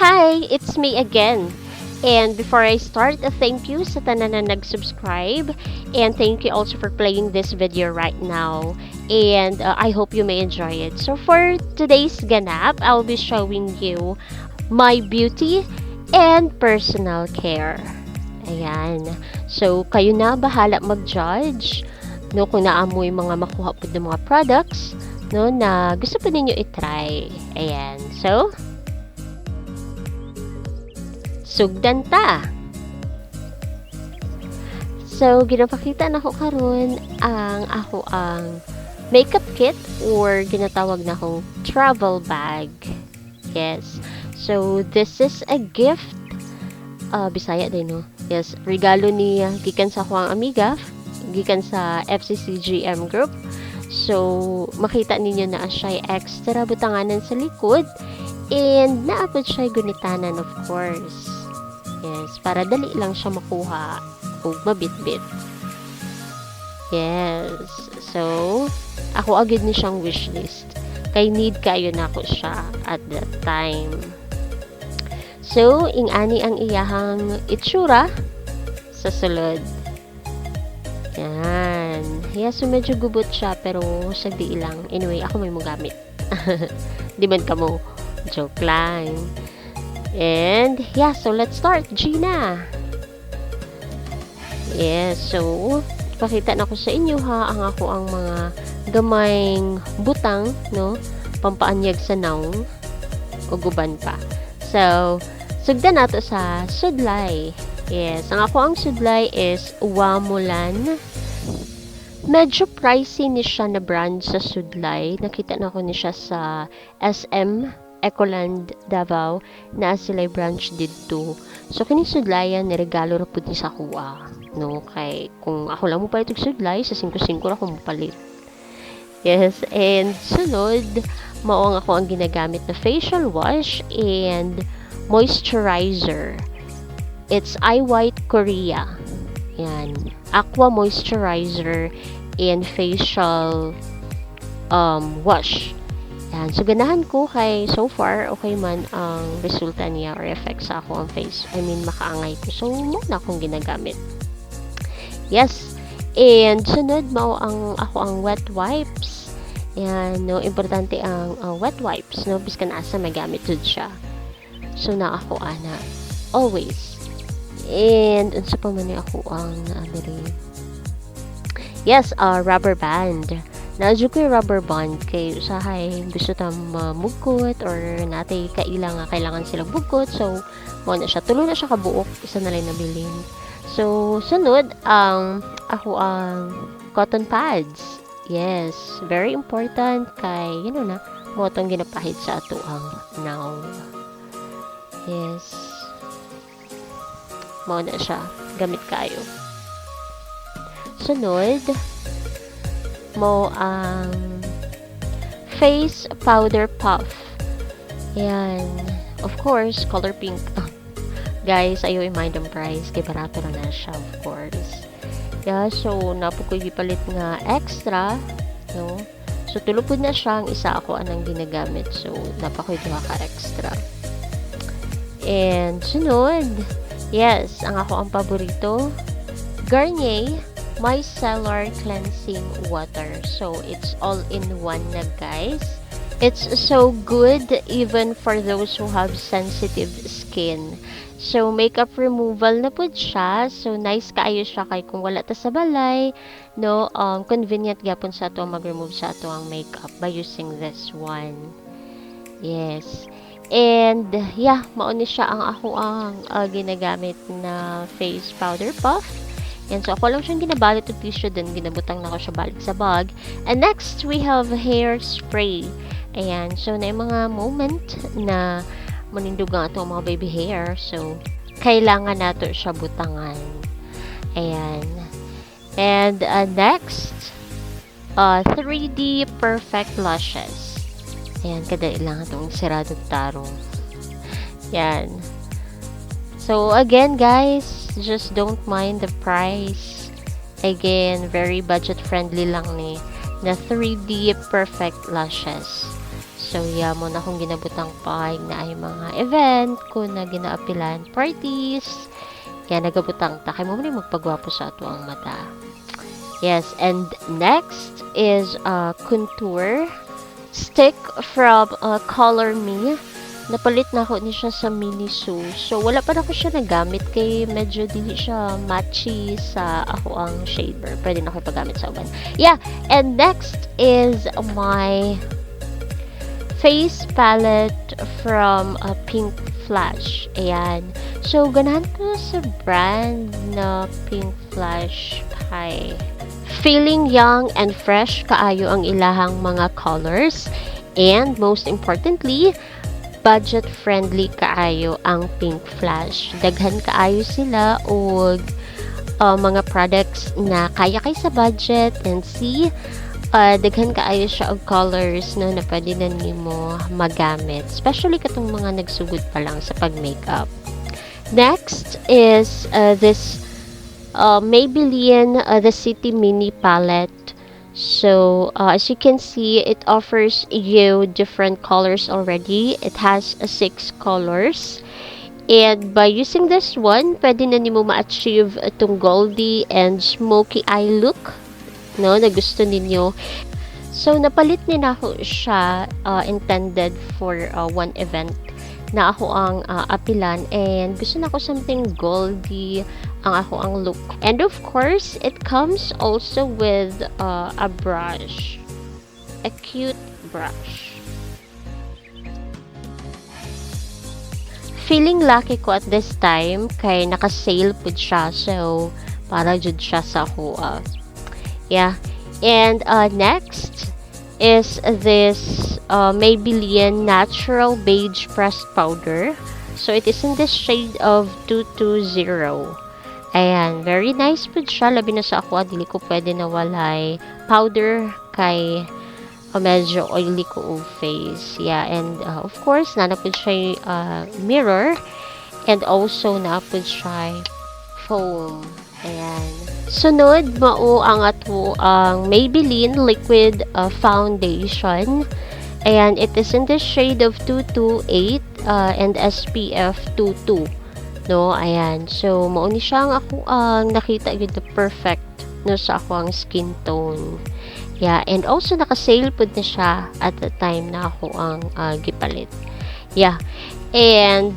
Hi, it's me again. And before I start, a thank you sa tanan na nag-subscribe and thank you also for playing this video right now. And I hope you may enjoy it. So for today's ganap, I'll be showing you my beauty and personal care. Ayan. So, kayo na bahala mag-judge, no, kung naa moy mga makuha pod ng mga products, no, na gusto pa ninyo i-try. Ayan. So, sugdan ta! So, ginapakita nako karon ang ako ang makeup kit or ginatawag na akong travel bag. Yes. So, this is a gift. Bisaya din, no? Yes, regalo ni gikan sa akong amiga, gikan sa FCCGM group. So, makita ninyo na siya extra butanganan sa likod and naa pod siya gunitanan, of course. Yes, para dali lang siya makuha ug mabitbit. Yes. So, ako agad ni siyang wishlist. Kay need kayo nako siya at that time. So, ingani ang iyahang itsura sa sulod. Yan. Yeah, so medyo gubot siya pero sagdi lang. Anyway, ako may mogamit. Di man kamo. Joke lang. And yeah, so let's start. Gina. Yes, so pakita na ko sa inyo ha ang ako ang mga gamayng butang, no, pampaanyag sa nawong ug uban pa. So, sugdan nato sa sudlay. Yes, ang ako ang sudlay is Wamulan. Medyo pricey ni siya na brand sa sudlay. Nakita na ko ni siya sa SM Ecoland Davao na sila branch didto. So kini sudlayan ni regalo ra pud ni sa akoa, no, kay kung ako lang mo palit og sudlay sa 5-5 ra ko mopalit. Yes, and sunod mao ang ako ang ginagamit na facial wash and moisturizer. It's iWhite Korea. Yan. Aqua moisturizer and facial wash. Yan. So, ganahan ko kay so far, okay man ang resulta niya or effect sa ako ang face. I mean, makaangay ko. So, mao na akong ginagamit. Yes. And sunod, mao ang ako ang wet wipes. Yan, no, importante ang wet wipes, no, biskan asa magamit jud siya. So, na ako ana always. And unsa pa man ni ako ang naa diri? Yes, rubber band. Naa jud ko'y rubber band kay usahay gusto ta mamugkot or natay kaila nga kailangan silang bugkot. So, mao na siya. Tulo na siya kabuok, isa na lang nabilin. So, sunod ang ako ang cotton pads. Yes, very important kay na mao tong ginapahid sa ato ang nawong. Yes. Mao na siya. Gamit kayo. Sunod, mao ang face powder puff. Yan. Of course, color pink. Guys, ayaw i-mind ang price. Kay barato na na siya, of course. Yeah, so, naa pod ko'y gipalit nga extra. No? So, tulo pod na siya. Ang isa ako anang ginagamit. So, naa pa ko'y duha ka extra. And, sunod, yes, ang ako ang paborito, Garnier Micellar Cleansing Water. So, it's all in one na, guys. It's so good even for those who have sensitive skin. So, makeup removal na pud siya. So, nice kaayo siya kay kung wala ta sa balay, no, convenient gyapon sa ato mag-remove sa ato ang makeup by using this one. Yes. And, yeah, mao ni siya ang ako ang ginagamit na face powder puff. Yan, so ako lang siyang ginabalot og tissue, then ginabutang na ko siya balik sa bag. And next, we have hairspray. Ayan, so na yung mga moment na manindog ang atong mga baby hair. So, kailangan nato siya butangan. Ayan. And next, 3D Perfect Lashes. Ayan, kadali lang itong siradong tarong. Yan. So, again, guys, just don't mind the price. Again, very budget-friendly lang ni na 3D Perfect Lashes. So, So yeah, mao na akong ginabutang pag naay mga event ko na ginaapilan, parties. Kaya nagabutang ta kay mao man magpagwapo sa atoang mata. Yes, and next is a contour stick from Color Me. Napalit nako ni siya sa Miniso. So, wala pa nako siya nagamit kay medyo dili siya matchy sa akoang shade. Pwede nako ipagamit sa uban. Yeah, and next is my face palette from Pink Flash. Ayan. So, ganahan ko sa brand na Pink Flash kay feeling young and fresh kaayo ang ilahang mga colors. And most importantly, budget friendly kaayo ang Pink Flash. Daghan kaayo sila og mga products na kaya kay sa budget and see, daghan kaayo siya og colors, no, na pwede na nimo magamit, especially katong mga nagsugod pa lang sa pag-makeup. Next is this Maybelline The City Mini Palette. So, as you can see, it offers you different colors already. It has six colors. And by using this one, pwede na nimo ma-achieve itong goldy and smoky eye look, no, na gusto ninyo. So, napalit ni nako siya intended for one event na akoang apilan and gusto nako something goldy ang akoang look. And of course, it comes also with a brush. A cute brush. Feeling lucky ko at this time kay naka-sale pud siya. So, para jud siya sa ako. Yeah. And next is this Maybelline Natural Beige Pressed Powder. So, it is in the shade of 220. Ayan, very nice pud siya. Labi na sa ako, dili ko pwede na walay powder kay medyo oily ko og face. Yeah, and of course, naa na pud siya mirror and also naa pud siya foam. Ayan. Sunod, mao ang atoang Maybelline Liquid Foundation. Ayan, it is in the shade of 228 and SPF 22. No, ayan. So, mao ni siya ang akoang nakita gyud na perfect, no, sa akoang skin tone. Yeah, and also naka-sale pud na siya at the time na akoang gipalit. Yeah. And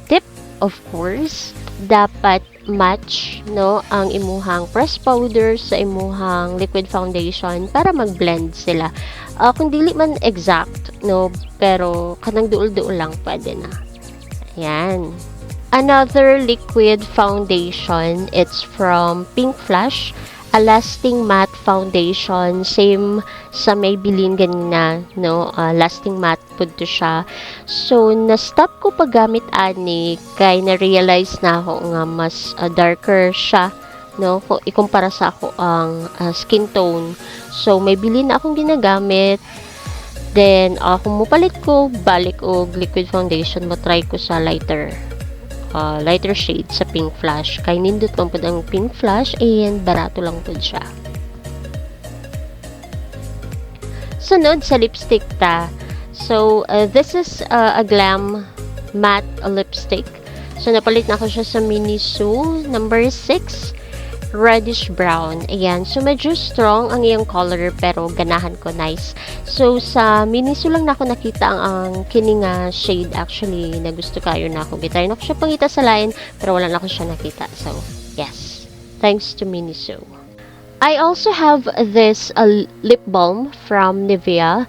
tip, of course, dapat match, no, ang imuhang pressed powder sa imuhang liquid foundation para mag-blend sila. Kung dili man exact, no, pero kanang duol-duol lang, pwede na. Ayan. Another liquid foundation, it's from Pink Flash, a lasting matte foundation, same sa Maybelline ganina, no, lasting matte pud to siya. So, na-stop ko paggamit ani kay na-realize nako nga mas darker siya, no, kung ikumpara sa akoang skin tone. So, Maybelline na akong ginagamit. Then, kung mupalit ko, balik og liquid foundation, mo try ko sa lighter shade sa Pink Flash. Kay nindot man pud ang Pink Flash and barato lang pud siya. Sunod sa lipstick ta. So, this is a Glam matte lipstick. So, napalit nako siya sa Miniso number 6, reddish brown. Ayan. So, medyo strong ang iyang color pero ganahan ko, nice. So, sa Miniso lang nako nakita ang kini nga shade, actually na gusto kaayo nako. Gi-try nako siya pangita sa lain pero wala nako siya nakita. So, yes. Thanks to Miniso. I also have this lip balm from Nivea.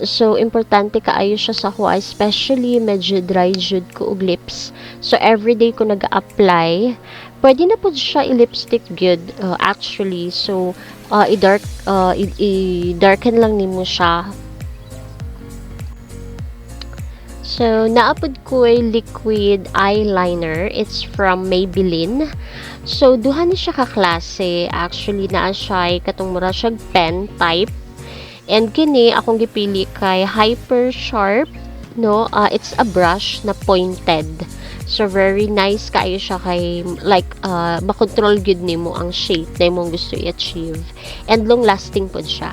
So, importante kaayo siya sa ako, especially medyo dry jud ko og lips. So, everyday ko nag-apply. Pwede na pud siya i-lipstick gyud, actually. So, i-darken lang nimo siya. So, naa pud ko'y liquid eyeliner. It's from Maybelline. So, duha ni siya ka klase. Actually, naa siya katong mura siya pen type. And kini akong gipili kay hyper sharp, no? It's a brush na pointed. So very nice kaayo siya kay like makontrol gyud nimo ang shape na imong gusto i-achieve. And long lasting pod siya.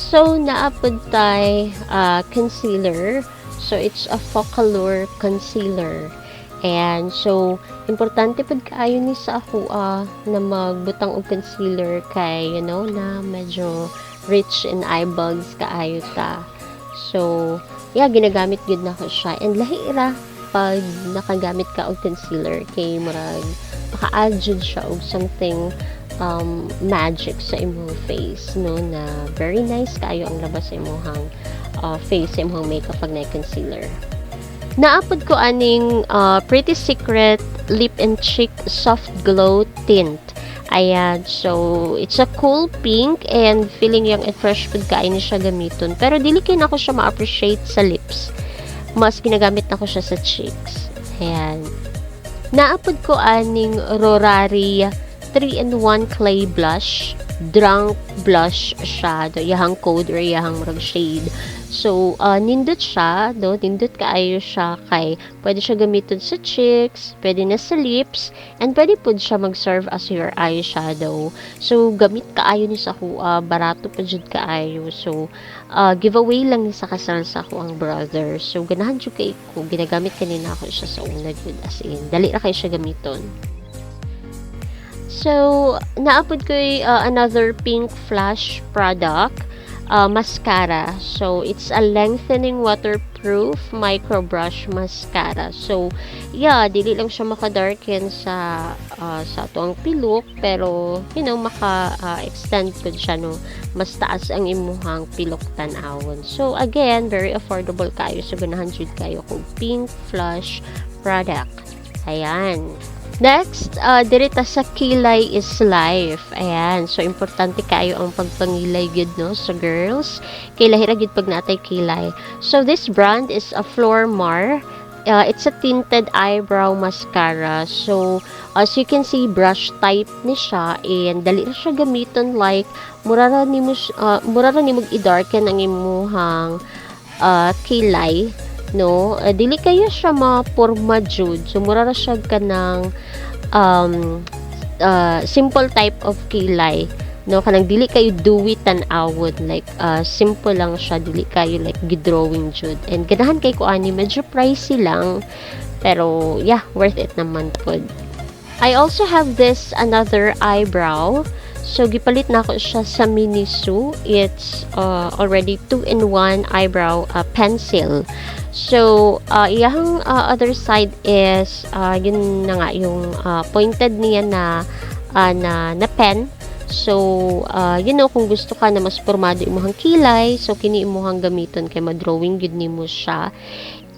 Also, naa pud tay concealer. So, it's a Focallure concealer. And so, importante pud kaayo ni sa ako na magbutang og concealer kay, na medyo rich in eye bags kaayo ta. So, yeah, ginagamit gyud nako siya. And lahi ra pag nakagamit ka og concealer kay murag maka-add jud siya og something magic sa imong face, no, na very nice kaayo ang labas sa imong face, sa imong makeup pag na-concealer. Naa pud ko aning Pretty Secret Lip and Cheek Soft Glow Tint. Ayan, so it's a cool pink and feeling young and fresh pud kaayo ni siya gamiton. Pero dili kay nako siya ma-appreciate sa lips. Mas ginagamit nako siya sa cheeks. Ayan. Naa pud ko aning Rorari 3-in-1 clay blush. Drunk blush siya. Do, iyahang code or iyahang murag shade. So, nindot siya, do, nindot kaayo siya kay pwede siya gamiton sa cheeks, pwede na sa lips, and pwede pud siya mag-serve as your eyeshadow. So, gamit kaayo ni sa akoa, barato pa jud kaayo. So, giveaway lang ni sa kasal sa akoang brother. So, ganahan jud kay ko, ginagamit kanina ako siya sa una jud, as in, dali ra kay siya gamiton. So, naa pud ko'y another Pink Flash product, mascara. So, it's a lengthening waterproof micro brush mascara. So, yeah, dili lang siya maka-darken sa atoang pilok, pero maka extend pud siya, no, mas taas ang imuhang pilok tan-awon. So, again, very affordable kaayo. So, ganahan jud kayo kog Pink Flash product. Ayan. Next, diri ta sa Kilay is Life. Ayan. So, importante kaayo ang pagpangilay gid, no, sa girls. Kay lahi ra gid pag naa tay kilay. So, this brand is a Flormar. It's a tinted eyebrow mascara. So, as you can see, brush type ni siya and dali ra siya gamiton, like mura ra nimo i-darken ang imuhang kilay, no? Dili kayo siya mapurma jud, so mura ra siya kanang simple type of kilay, no, kanang dili kayo dewy tan-awon, like simple lang siya, dili kayo like gidrawing jud. And ganahan kay ko ani, medyo pricey lang pero yeah, worth it naman pod. I also have this another eyebrow. So, gipalit nako siya sa Miniso. It's already 2-in-1 eyebrow pencil. So, iyahang other side is, yun na nga, yung pointed niya na pen. So, kung gusto ka na mas pormado imuhang kilay, so kini imuhang gamiton kay ma-drawing gyud nimo siya.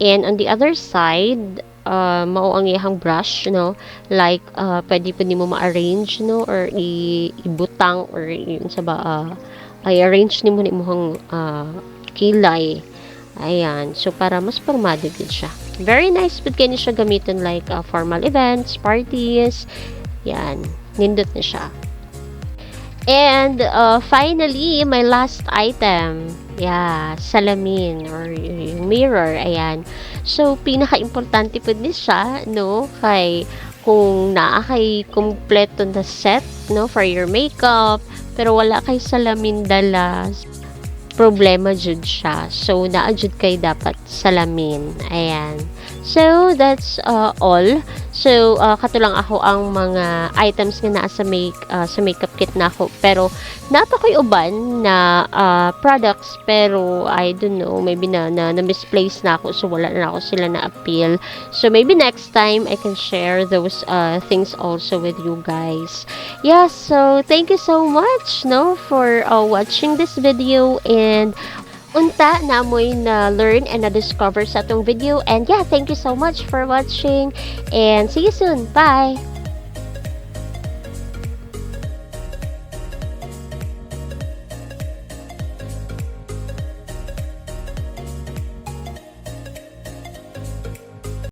And on the other side, mao ang iyahang brush, no? Like, pwede po nimo ma-arrange, no? Or ibutang or yun sa ba, i-arrange nimo na imuhang kilay. Ayan. So, para mas pormado gid siya. Very nice pud kay ni siya gamiton like formal events, parties. Yan. Nindot na siya. And finally, my last item. Yeah, salamin or yung mirror. Ayan. So, pinaka-importante pud ni siya, no? Kay kung naa kay kumpleto na set, no, for your makeup, pero wala kay salamin dala, problema jud siya. So, naa jud kay dapat salamin. Ayan. So, that's all. So, kato lang akoang mga items nga naa sa makeup kit nako. Pero, naa pa ko'y uban na products, pero I don't know, maybe na misplace nako, so wala na ako sila na appeal. So, maybe next time I can share those things also with you guys. Yeah, so thank you so much, no, for watching this video and unta naa moy na learn and na discover sa atong video. And yeah, thank you so much for watching and see you soon. Bye.